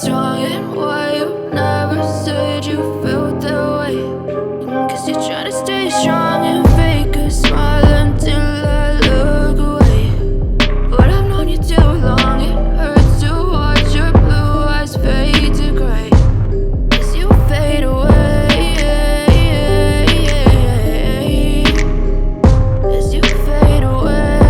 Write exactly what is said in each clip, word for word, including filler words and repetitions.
What's wrong and why you never said you felt that way? Guess you're trying to stay strong and fake a smile until I look away. But I've known you too long, it hurts to watch your blue eyes fade to gray. As you fade away, as you fade away.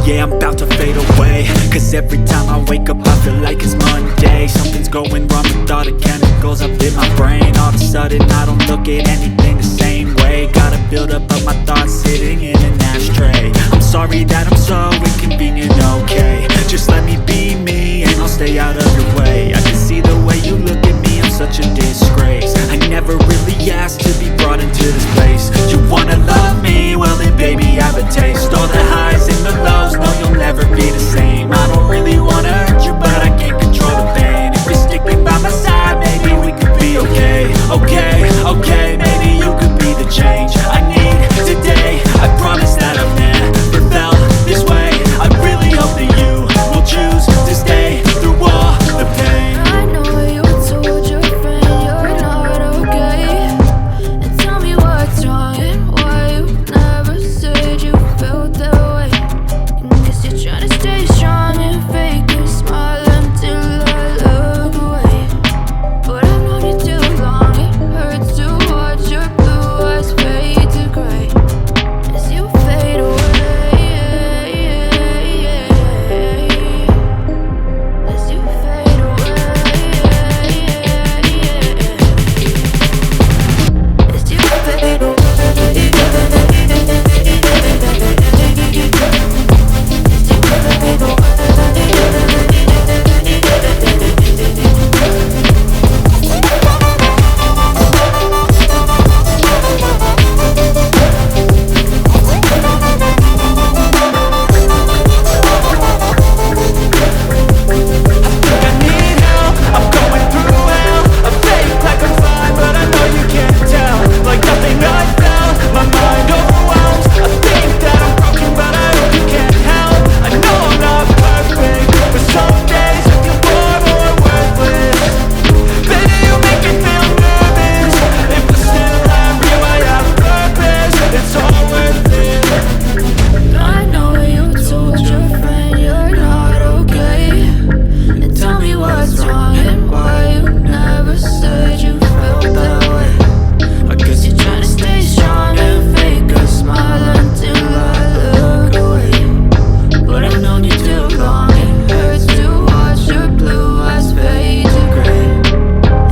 Yeah, I'm about to fade away. Cause every time I wake up, I feel like it's Monday. Something's going wrong with all the chemicals up in my brain. All of a sudden, I don't look at anything the same way. Gotta build up of my thoughts sitting in an ashtray. I'm sorry that I'm so inconvenient, okay? Just let me be me and I'll stay out of your way. I can see the way you look at me, I'm such a disgrace. I never really asked to be brought into this place. You wanna love me? Well, then, baby, I have a taste. All the highs and the lows, no, you'll never be the same. I don't really wanna hurt you, but I can't control the pain. If you're sticking by my side, maybe we could be okay. Okay, okay, maybe you could be the change I need today. I promise that I've never felt this way. I really hope that you will choose to stay through all the pain. I know you told your friend you're not okay. And tell me what's wrong and why you never said you felt that way. Guess you're trying to stay strong and fake a smile until I look away. But I've known you too long, it hurts to watch your blue eyes fade to gray. As you fade away, as you fade away, as you fade away. I know you told your friend you're not okay. And tell me what's wrong and why you never said you felt that way. I guess you're trying to stay strong and fake a smile until I look away. But I've known you too long, it hurts to watch your blue eyes fade to gray.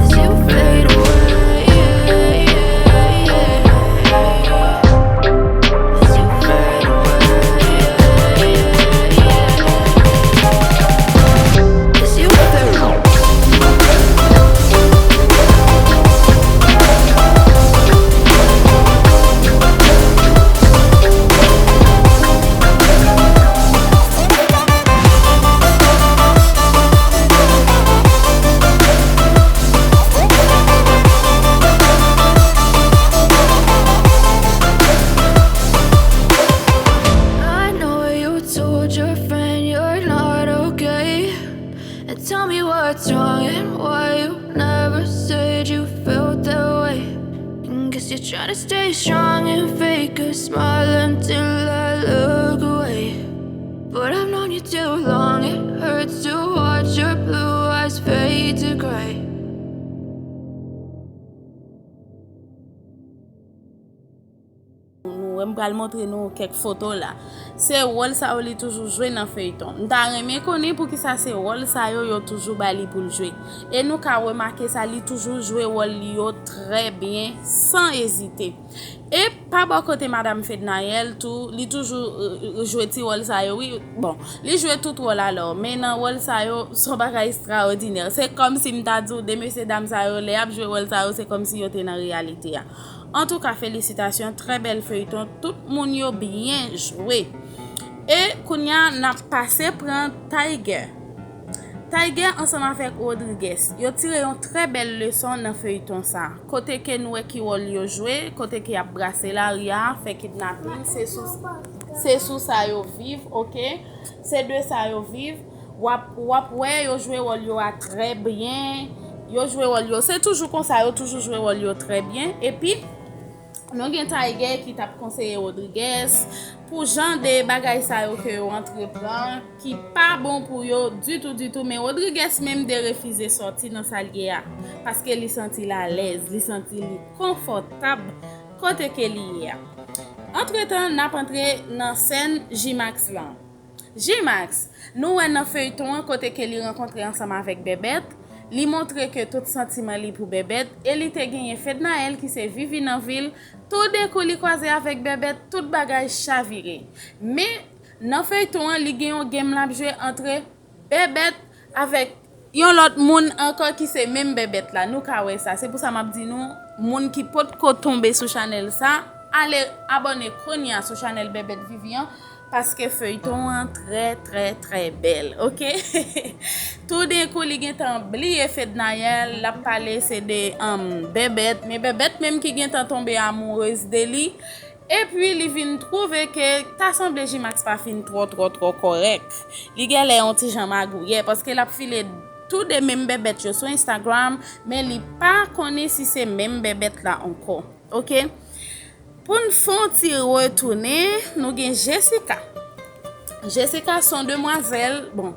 As you fade away, as you fade away, as you fade away. I know you told your friend you're not okay. And tell me what's wrong and why you never said you felt that way. And guess you're trying to stay strong and fake a smile until I look away. But I've known you too long, it hurts to watch your blue eyes fade to gray. Nou wè m pral montre nou kèk foto la. Se wòl sa yo li toujou jwe nan feyton. M ta renmen konnen poukisa se wòl sa yo yo toujou ba li pou l jwe. E nou ka remake sa, li toujou jwe wòl li yo trè byen, san ezite. E pa bò kote Madam Fednaelle tou, li toujou euh, euh, jwe ti wòl sa yo, wi. Bon, li jwe tout wòl alò, men nan wòl sa yo, se yon bagay ekstraòdinè. Se kòmsi m ta di w, de mesye dam sa yo, lè y ap jwe wòl sa yo, se kòmsi yo te nan reyalite a. Antouka, felisitasyon, trè bèl feyton, tout moun yo byen jwe. E kounye a, n ap pase pran Tiger. Tiger ansanm avèk Rodriguez, yo tire yon trè bèl leson nan feyton sa. Kote ke n wè ki wòl yo jwe, kote ke y ap brase lari a, fè kidnapin, se sou Se sou sa yo viv, oke? Se de sa yo viv. W ap, w ap wè yo jwe wòl yo a trè byen. Yo jwe wòl yo. Se toujou konsa, yo toujou jwe wòl yo trè byen. Epi, nou gen Tiger ki t ap konseye Rodriguez pou jan de bagay sa yo ke yo antreprann, ki pa bon pou yo ditou, ditou. Men Rodriguez menm de refize sòti nan sa l ye a. Paske li santi l alèz, li santi li konfòtab kote ke li ye a. Antretan, n ap antre nan sèn G-Max lan. G-Max, nou wè nan feyton an kote ke li rankontre ansanm avèk Bèbèt, li montre ke tout santiman li pou Bèbèt, e li te genyen Fednaelle ki se Vivi nan vil, toudenkou li kwaze avèk Bèbèt, tout bagay chavire. Men, nan feyton an, li gen yon game l ap jwe antre Bèbèt avèk yon lòt moun ankò ki se menm Bèbèt la. Nou ka wè sa. Se pou sa m ap di nou, moun ki potko tonbe sou chanèl sa, ale abòne kounye a sou chanèl Bèbèt Vivi an, paske feyton an trè, trè, trè bèl, oke? Toudenkou, li gentan bliye Fednaelle, l ap pale se de, um, Bèbèt, men Bèbèt menm ki gentan tonbe amourez de li, epi li vin twouve ke ta sanble G-Max pa fin twò, twò, twò kòrèk. Li genlè yon ti jan magouyè, paske l ap file toude menm Bèbèt yo sou Instagram, men li pa konnen si se menm Bèbèt la ankò. Oke? Pou n fè yon ti retounen, nou gen Jessica. Jessica se yon demwazèl, bon,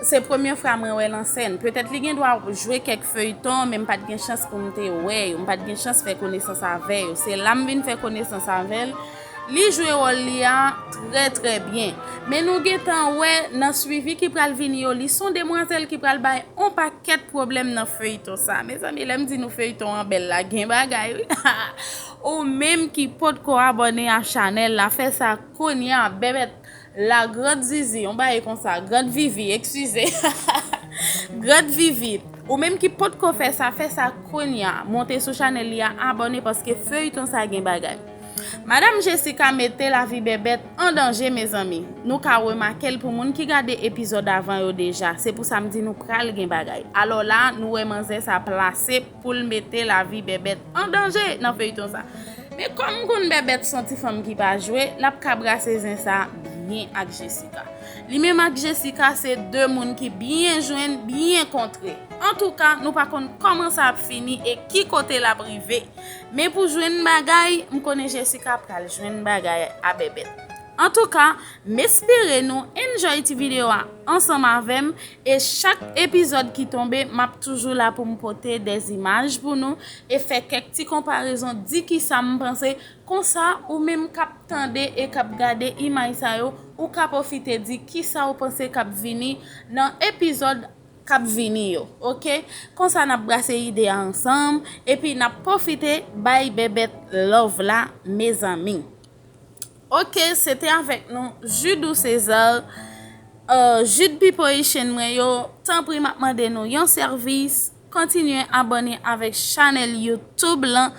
se premye fwa mwen wè l an sèn. Petèt li gen dwa jwe kèk feyton, men m pa t gen chans pou m te wè yo. M pa t gen chans fè konesans avè yo. Se la m vin fè konesans avè l. Li jwe wòl li a trè, trè byen. Men nou gentan wè nan swivi ki pral vini yo, li se yon demwazèl ki pral bay on pakèt pwoblèm nan feyton sa. Mezanmi, lè m di nou feyton an bèl la, gen bagay, wi. Ou menm ki potko abòne a chanèl la, fè sa kounye a, Bèbèt, la grande Zizi, on bagay konsa, grande Vivi, eskize. Grande Vivi, ou menm ki potko fè sa, fè sa kounye a. Monte sou chanèl li a, abòne, paske feyton sa gen bagay. Madanm Jessica mete lavi Bèbèt an danje, mezanmi. Nou ka remake l pou moun ki gade epizòd avan yo deja. Se pou sa m di nou pral gen bagay. Alò la, nou wè manzè sa plase pou l mete lavi Bèbèt an danje nan feyton sa. Men kòm m konn Bèbèt se yon ti fanm ki pa jwe, l ap ka brase zen sa byen ak Jessica. Li menm ak Jessica se de moun ki byen jwenn, byen kontre. Antouka, nou pa konn kòman sa ap fini e ki kote l ap rive. Men pou jwenn bagay, m konnen Jessica pral jwenn bagay a Bèbèt. Antouka, m espere nou enjoy ti videyo a ansanm avè m, e chak epizòd ki tonbe, m ap toujou la pou m pote dè imaj pou nou e fè kèk ti konparezon, di kisa m panse, konsa ou menm k ap tande e k ap gade imaj sa yo, ou ka pwofite di kisa ou panse k ap vini nan epizòd k ap vini yo, oke? Konsa n ap brase ide a ansanm, epi n ap pwofite bay Bèbèt love la, mezanmi. Oke, se te avèk nou, Judou César, euh, Jude Pipo Ichen mwen yo, tanpri m ap mande nou yon sèvis, kontinye abòne avèk chanèl YouTube lan,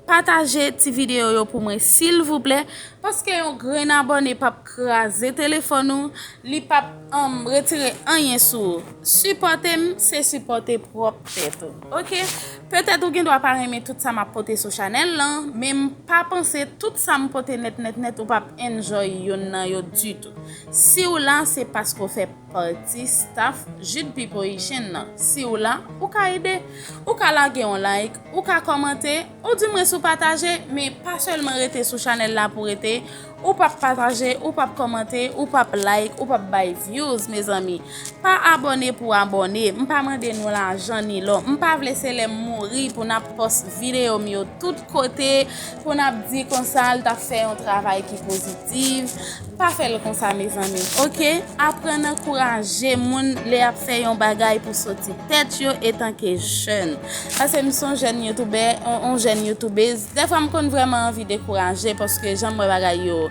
pataje ti videyo yo pou mwen, silvouplè, paske yon grenn abòne p ap kraze telefòn ou, li p ap, um, retire anyen sou ou. Sipòte m, se sipòte pwòp tèt ou. Oke? Petèt ou gen dwa pa renmen tout sa m ap pote sou chanèl lan, men m pa panse tout sa m pote nèt, nèt, nèt, ou p ap enjoy yonn nan yo ditou. Si w la, se paske w fè pati staff Jude Pipo Ichen nan. Si w la, ou ka ede. Ou ka lage yon like, ou ka kòmante, ou di mwen si w pataje, men pa sèlman rete sou chanèl la pou rete. Ou p ap pataje, ou p ap kòmante, ou p ap like, ou p ap bay views, mezanmi. Pa abòne pou abòne. M pa mande nou lajan ni lò. M pa vle se lè m mouri pou n ap pòs videyo m yo tout kote, pou n ap di konsa l t ap fè yon travay ki pozitif. Pa fè l konsa, mezanmi. Oke? Aprann ankouraje moun lè y ap fè yon bagay pou soti tèt yo etanke jèn. Paske m se yon jèn youtubè, yon, yon jèn youtubez. Dèfwa m konn vrèman anvi dekouraje paske jan m wè bagay yo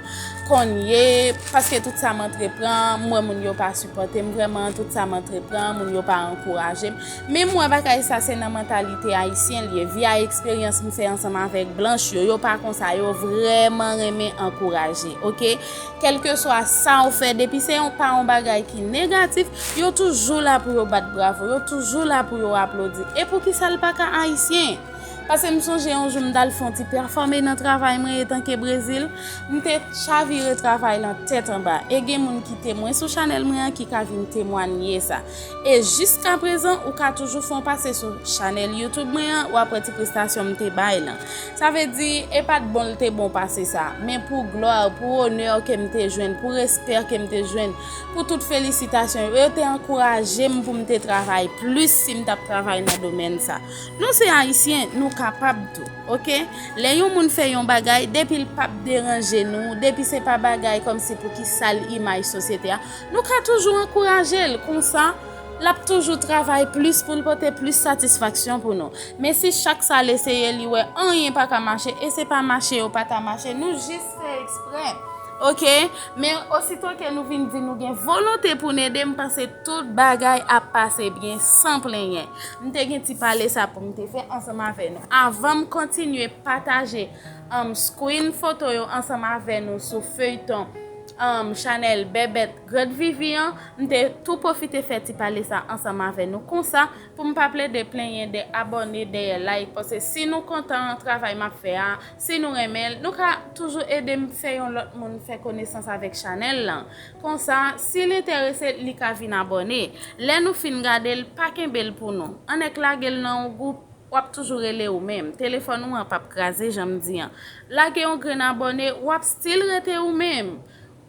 konn ye, paske tout sa m antreprann, m wè moun yo pa sipòte m vrèman, tout sa m antreprann, moun yo pa ankouraje m. Men m wè bagay sa se nan mantalite ayisyen l ye. Via eksperyans m fè ansanm avèk blanch yo, yo pa konsa, yo vrèman renmen ankouraje, oke? Kèlkeswa sa w fè, depi se yon, pa yon bagay ki negatif, yo toujou la pou yo bat bravo, yo toujou la pou yo aplodi. E poukisa l pa ka ayisyen? Paske m sonje yon jou m t al fè yon ti pèfòme nan travay mwen etanke Brezil, m te chavire travay lan tèt anba. E gen moun ki temwen sou chanèl mwen an ki ka vin temwanye sa. E jiskaprezan, ou ka toujou fè yon pase sou chanèl YouTube mwen an, w ap wè ti prestasyon m te bay lan. Sa vle di, e pa t bon l te bon pase sa, men pou glwa, pou onè ke m te jwenn, pou respè ke m te jwenn, pou tout felisitasyon yo, yo te ankouraje m pou m te travay plis si m t ap travay nan domèn sa. Nou se Ayisyen, nou kapab tou, oke? Lè yon moun fè yon bagay, depi l p ap deranje nou, depi se pa bagay kòmsi pou ki sal imaj sosyete a, nou ka toujou ankouraje l. Konsa, l ap toujou travay plis pou l pote plis satisfaksyon pou nou. Men si chak sa l eseye, li wè anyen pa ka mache, e se pa mache yo pa ta mache, nou jis fè eksprè. Oke? Men osito ke nou vin di nou gen volonte pou n ede, m panse tout bagay ap pase byen san plenyen. M te gen ti pale sa pou m te fè ansanm avè nou. Avan m kontinye pataje, um, screen foto yo ansanm avè nou sou feyton, um, chanèl Bèbèt Grande Vivi an, m te tou pwofite fè ti pale sa ansanm avè nou konsa, pou m pa plede plenyen dè abòne, dèyè like, paske si nou kontan travay m ap fè a, si nou renmen l, nou ka toujou ede m fè yon lòt moun fè konesans avèk chanèl lan. Konsa, si l enterese, li ka vin abòne. Lè nou fin gade l, pa kenbe l pou nou. Annik lage l nan yon gwoup, w ap toujou rele ou menm. Telefòn ou an p ap kraze, jan m di an. Lage yon grenn abòne, w ap still rete ou menm.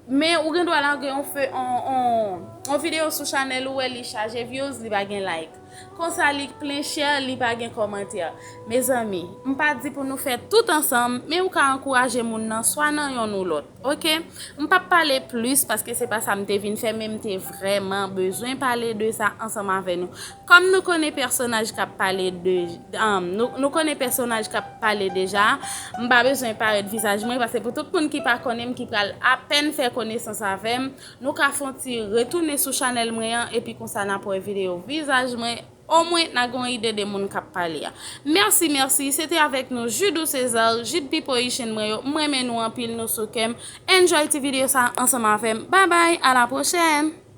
Men ou gen dwa lage yon fe, on, on, on videyo sou chanèl ou, wè li chaje views, li pa gen like. Konsa li plen share, li pa gen kòmantè. Mezanmi, m pa di pou nou fè tout ansanm, men ou ka ankouraje moun nan swa nan yonn ou lòt, oke? M p ap pale plis paske se pa sa m te vin fè, men m te vrèman bezwen pale de sa ansanm avè nou. Kòm nou konnen pèsonaj k ap pale de, um, nou, nou konnen pèsonaj k ap pale deja, m pa bezwen parèt vizaj mwen, paske pou tout moun ki pa konnen m, ki pral apèn fè konesans avè m, nou ka fè yon ti retounen sou chanèl mwen an, epi konsa n ap wè videyo vizaj mwen, omwen n a gen yon ide de moun k ap pale a. Mèsi, mèsi, se te avèk nou Judou César, Jid Pipo Ichenn mwen yo, m renmen nou anpil, nou sou kè m, enjoy ti videyo sa ansanm avè m, babay, a la pwochèn!